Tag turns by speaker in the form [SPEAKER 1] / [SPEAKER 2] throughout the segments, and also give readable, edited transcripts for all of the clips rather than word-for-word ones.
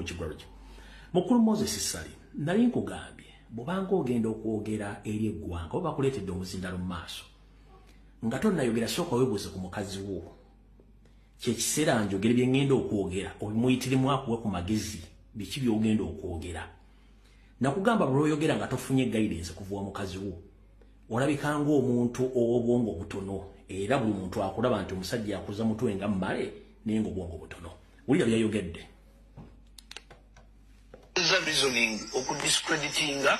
[SPEAKER 1] kigwalo. Mukulu Moses Ssali, nali nkugambye bw'obanga ogenda okwogera eri eggwanga oba bakuleetedde omuzindalo mu maaso nga tonnayogera, sooka weebuuze ku mukazi wo. Kyekiseera njogere bye ŋŋenda okwogera, omuyitirimu akuwe ku magezi biki by'ogenda okwogera. Nakugamba bw'oyogera nga tofunye guidance kuva wa mukazi wo, olabika ng'omuntu ow'obwongo obutono, era buli muntu akulaba nti omusajja akuza mutwe nga mmale naye ng'obwongo butono. Wulira byayogedde.
[SPEAKER 2] Reasoning okudiscreditinga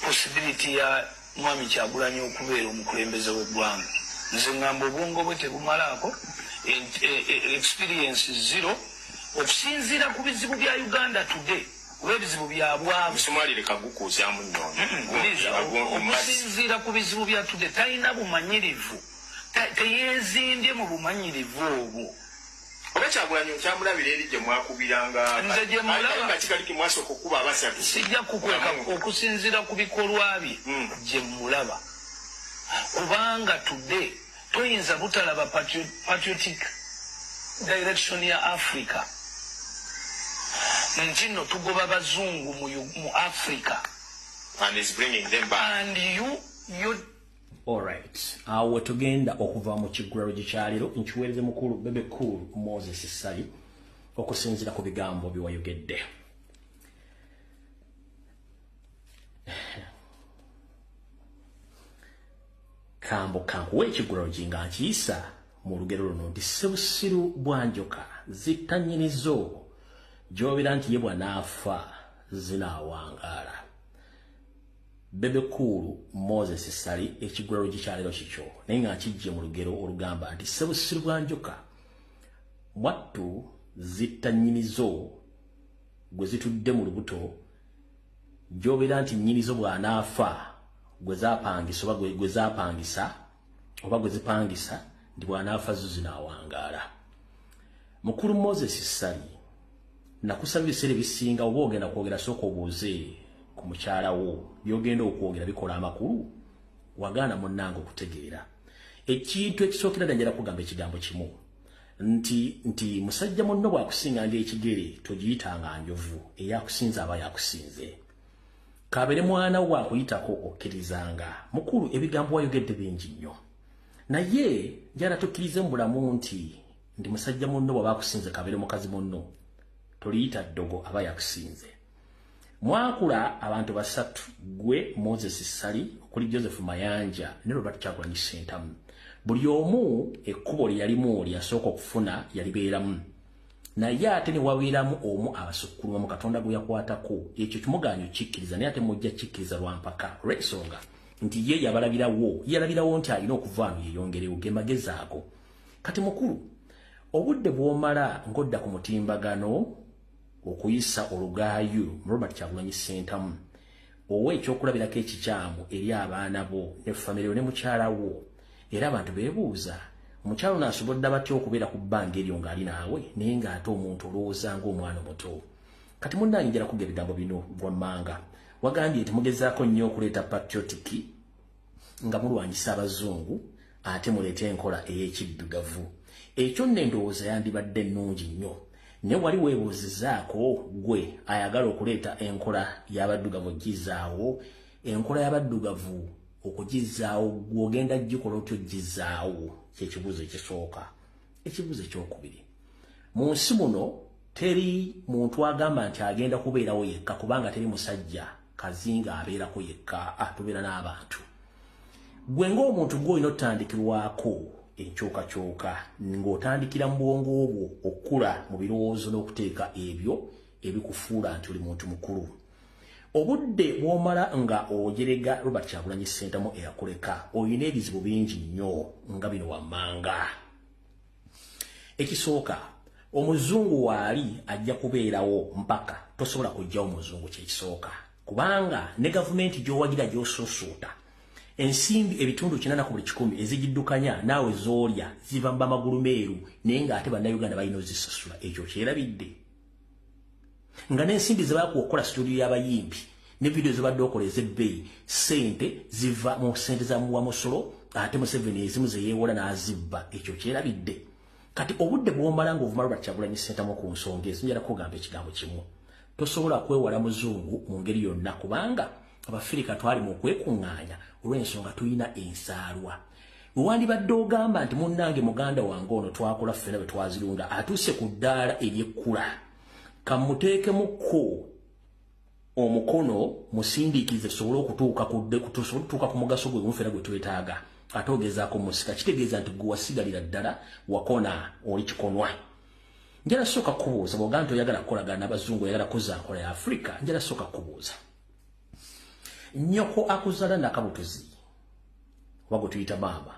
[SPEAKER 2] possibility ya Mwami Kyagulanyi okubeera omukulembeze w'eggwanga. Nze ngamba obwongo bwe tebumalaako, experience zero, okusinziira ku bizibu bya Uganda today, oba ebizibu bya bwavu. Okusinziira ku bizibu bya today, talina bumanyirivu, teyeezimbye mu bumanyirivu obwo.
[SPEAKER 3] Oba Kyagulanyi okyamulabira eri gye mwakubiranga?
[SPEAKER 2] Nze gye mulaba
[SPEAKER 3] kikaliki mwasooka okukuba abasatu.
[SPEAKER 2] Sijja kukweka, okusinziira ku bikolwa bye gye mulaba, kubanga today toyinza butalaba patriotic direction ya Africa nti nno tugoba bazungu mu Africa.
[SPEAKER 3] And is bringing them back.
[SPEAKER 2] And you
[SPEAKER 1] Alright, awo tugenda okuva mu kiggulalo kyaleero. Nkiweereze mukulu Bebe Cool Moses Ssali okusinziira ku bigambo byewayogedde. Kambo kankuwa ekiggulalo nga nkiyisa mu lugero luno nti ssebusiru bwa njoka zitta nnyinizo, gy'obeera nti ye bw'anaafa zinaawangaala. Bebe Cool Moses Ssali, ekigulalo kyaleero kikyo, naye nga nkijje mu lugero olugamba nti ssebusiru bwa njoka mwattu zitta nnyinizo gwe zitudde mu lubuto, gy'obeera nti nnyinizo bw'anaafa gwe zaapangisa oba gwe zaapangisa oba gwe zipangisa nti bw'anaafa zo zinaawangaala. Mukulu Moses Ssali, nakusaba ebiseera ebisinga oba ogenda kwogera sooka obuuze ku mukyala wo by'ogenda okwogera bikola amakulu. Wagaana munnange okutegeera. Ekintu ekisookera ddala, njala kugamba ekigambo kimu nti musajja munno bw'akusinganga ekigere togiyitanga njovu, eyakusinze aba yakusinze. Kabeere mwana wo bw'akuyitako okkirizanga. Mukulu, ebigambo wayogedde bingi nnyo, naye njala tukkirize mu bulamu nti ndi musajja munno bw'aba akusinze, kabeere mukazi munno, toliyita ddogo, aba yakusinze. Mwakula abantu basatu, gwe Moses Ssali, okuli Joseph Mayanja ne Robert Kyagulanyi Ssentamu. Buli omu ekkubo lye yalimu lyasooka okufuna yalibeeramu, naye ate ne wabeeramu omu abasukkuluma mu Katonda gwe yakwatako. Ekyo kimugaanyo kikkiriza, naye ate mujja kikkiriza lwampaka olw'ensonga nti ye yabalabirawo, yalabirawo nti alina okuvaano yeeyongerewo. Ge magezi ago. Kati mukulu, obudde bw'omala ng'odda ku mutimbagano okuyisa olugaayu Robert Kyagulanyi Ssentamu, owa ekyokulabirako ekikyamu eri abaana bo ne famire ne mukyala wo. Era abantu beebuuza omukyala ono asobodde batya okubeera ku bbanga eryo ng'ali naawe, naye ng'ate omuntu olowooza ng'omwana omuto. Kati munnange, njala kuga ebigambo bino wammanga. Wagambye nti mugezaako nnyo okuleeta patriotic nga mulwanyisa abazungu, ate muleete enkola ey'ekiddugavu. Ekyo nno endowooza yandibadde nnungi nnyo, naye wali weebuuzizaako gwe ayagala okuleeta enkola y'abaddugavu ogizaawo, enkola y'abaddugavu okugizaawo gw'ogenda gikola otya ogizaawo? Kyekibuuzo ekisooka. Ekibuuzo ekyokubiri, mu nsi muno teri muntu agamba nti agenda kubeerawo yekka, kubanga teri musajja kazinga abeerako yekka, tubeera n'abantu. Gwe ng'omuntu gwe olina otandikirwako enkyukakyuka ng'otandikira mu bwongo obwo okukula mu birowoozo n'okuteeka ebyo ebikufuula nti oli muntu mukulu. Obudde bw'omala nga ojerega Robert Kyagulanyi Ssentamu eyakuleka, olina ebizibu bingi nnyo nga bino wammanga. Ekisooka, omuzungu waali ajja kubeerawo mpaka, tosobola kuggyawo muzungu. Kyekisooka, kubanga ne gavumenti gy'owagira gy'osuusuuta ensimbi ebitundu 80 ku buli 100 ezigiddukanya naawe z'olya ziva mu bamagulu meeru, naye ng'ate Bannayuganda balina ozisasula. Ekyo kyerabidde nga n'ensimbi ze bakuwa okukola situdiyo y'abayimbi ne vidiyo zibadde okola ez'ebbeeyi, ssente ziva mu ssente za muwa musolo, ate Museveni ezimu ze yeewola n'azibba. Ekyo kyerabidde. Kati obudde bw'omala ng'ovuma Robert Kyagulanyi Ssentamu ku nsonga ezo, njala kugamba ekigambo kimu. Tosobola kwewala muzungu mu ngeri yonna, kubanga Abafirika twali mu kwekuŋŋaanya olw'ensonga tulina ensaalwa. Wandibadde ogamba nti munnange muganda wange ono twakola ffena bwe twazirunda, atuuse ku ddaala ery'ekkula, kamuteekemukko omukono musindiikirize tusobole okutuuka ku mugaso gwe gumu ffena gwe twetaaga. Ate ogezaako musika, kitegeeza nti gwe wasigalira ddala wakona oli kikonwa. Njala sooka kubuuza, bw'ogamba nti oyagala kukolagana n'abazungu, oyagala kuzza nkola ya Afrika, njala sooka kubuuza, nnyoko akuzaala nakabutuzi oba gwe tuyita maama,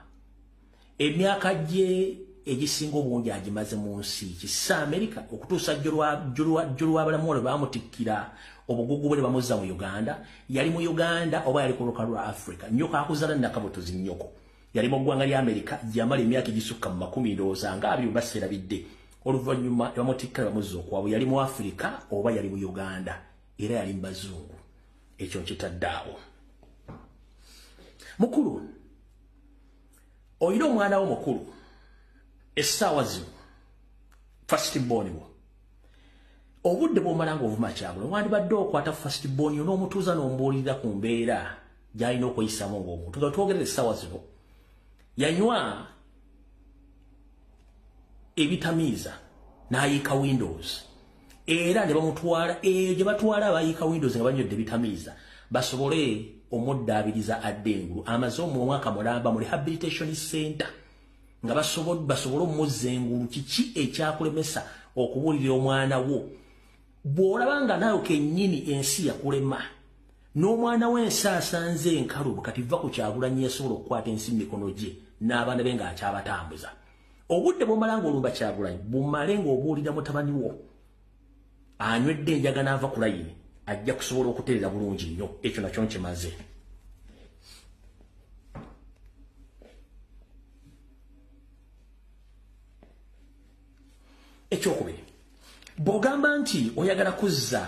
[SPEAKER 1] emyaka gye egisinga obungi agimaze mu nsi kisa Amerika okutuusa jjolwabalamu olwo baamutikkira obugugu bwe bamuzza mu Uganda. Yali mu Uganda oba yali ku lukalu lwa Afrika? Nnyoko akuzaala nakabutuzi, nnyoko yali mu ggwanga lya Amerika gyamala emyaka egisukka mu 20 ndowooza nga 20 baseerabidde. Oluvannyuma ne bamutikkira bamuzza okwabwe. Yali mu Afrika oba yali mu Uganda? Era yali mu bazungu. Ekyo nkitadde awo. Mukulu, oyina omwana wo mukulu essaawa zino, first born wo, obudde bw'omala ng'ovuma Kyagulanyi, wandibadde okwata first born yo n'omutuuza n'omubuulirira ku mbeera gy'alina okweyisamu ng'omuntu. Nga twogerera essaawa zino, yanywa ebitamiiza n'ayiika windows, era ne bamutwala eyo gye batwala abayiika windows nga banywedde ebitamiiza basobole omuddaabiriza adde engulu. Amaze omwaka mulamba mu rehabilitation center nga basobole omuzza engulu. Kiki ekyakulemesa okubuulirira omwana wo? Bw'olaba nga naawe kennyini ensi yakulema n'omwana w'ensi asanze enkalubo, kati va ku Kyagulanyi yasobola okukwata ensi mu mikono gye n'abaana be ng'akyabatambuza. Obudde bw'omala ng'olumba Kyagulanyi, bumale ng'obuulira mutabani wo anywedde enjaga n'ava ku layini, ajja kusobola okutereera bulungi nnyo. Ekyo nakyo nkimaze. Ekyokubiri, bw'ogamba nti oyagala kuzza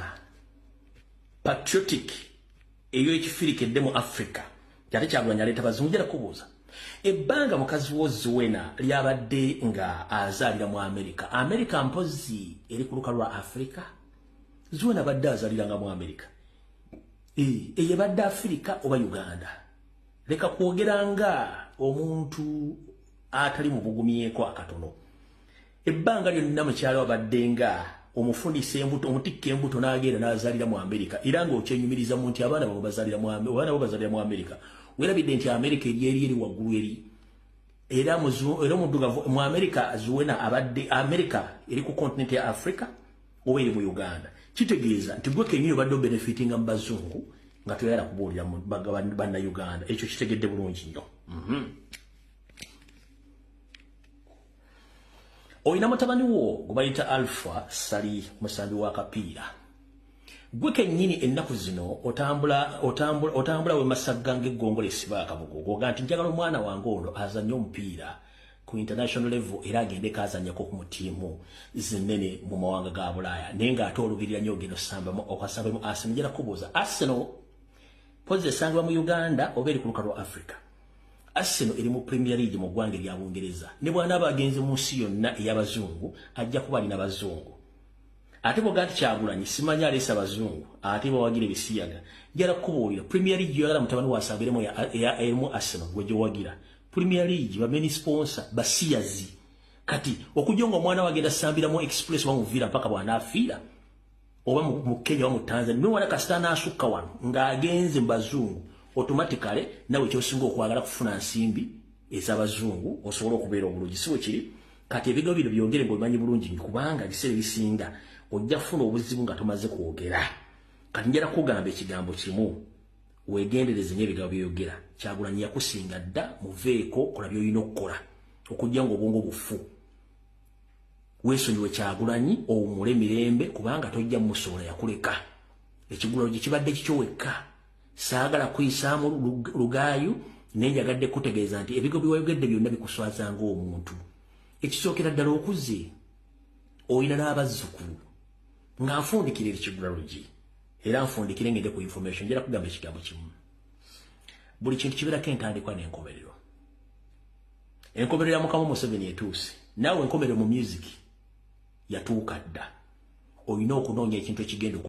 [SPEAKER 1] patriotic ey'ekifirika edde mu Afrika, ate Kyagulanyi aleeta bazungu, njala kubuuza, ebbanga mukazi wo Zuena lyabadde nga azaalira mu Amerika, Amerika mpozzi eri ku lukalu lwa Afrika? Zuena abadde azaaliranga mu Amerika, eyo ebadde Afrika oba Uganda? Leka kwogera nga omuntu atali mu bugumyeko akatono. Ebbanga lyonna mukyala wabadde nga omufundisa embuto, omutikka embuto n'agenda n'azaalira mu Amerika, era ng'okyenyumiriza mu nti abaana bo bazaalira mu Amerika. Weerabidde nti Amerika eri eri waggulu eri, era omuddugavu mu Amerika Zuena abadde Amerika eri ku continent ya Afrika oba eri mu Uganda? Kitegeeza nti gwe kennyini obadde obenefitinga mu bazungu nga toyagala kubuulira bannayuganda. Ekyo kitegedde bulungi nnyo. Oyina mutabani wo gwe bayita Alpha Sali, musambi wa kapiira. Gwe kennyini ennaku zino otambula we masagga ng'eggongolo esiba akabugo, gw'oga nti njagala omwana wange ono azannye omupiira ku international level, era agendeko azannyeko ku ttiimu zinene mu mawanga ga Bulaaya, naye ng'ate olubirira nnyo ogenda okasambemu Arsenal. Njala kubuuza, Arsenal mpozzi esangibwa mu Uganda oba eri ku lukalu lwa Africa? Arsenal eri mu Premier League mu ggwanga erya Bungereza. Ne bw'anaaba agenze mu nsi yonna ey'abazungu, ajja kuba alina bazungu. Ate bw'oga nti Kyagulanyi simanyi aleese abazungu ate bawagira ebisiyaga, njala kukubuulira, Premier League gy'oyagala mutabani wo asambiremu erimu Arsenal gwe gy'owagira. Premier League ba main sponsor basiyazi. Kati okujja nga omwana we agenda sambiramu Express oba mu Villa mpaka bw'anaafiira, oba mu Kenya oba mu Tanzania, naye wala kasita anaasukka wano ng'agenze mu bazungu, automatically nawe kyosinga okwagala kufuna nsimbi ez'abazungu osobola okubeera obulungi, si bwe kiri? Kati ebigambo bino byogere ng'obimanyi bulungi, kubanga ebiseera ebisinga ojja kufuna obuzibu nga tomaze kwogera. Kati njala kugamba ekigambo kimu, weegendereze nnyo ebigambo by'oyogera. Kyagulanyi yakusinga dda, muveeko, kola by'olina okukola okujja ng'obwongo bufu. Weesonyiwe Kyagulanyi, owummule mirembe, kubanga tojja mmusobola, yakuleka. Ekigulalo gye kibadde kikyo wekka. Saagala kuyisaamu lugaayu, naye njagadde kutegeeza nti ebigo byewayogedde byonna bikuswaza ng'omuntu. Ekisookera ddala, okuze, oyina n'abazzukulu. Nga nfundikira eri kigulalugi, era nfundikire ngende ku information, njala kugamba ekigambo kimu: buli kintu kibeerako entandikwa n'enkomerero. Enkomerero ya Mukama Museveni etuuse, naawe enkomerero mu music yatuuka dda. Olina okunoonya ekintu ekigenda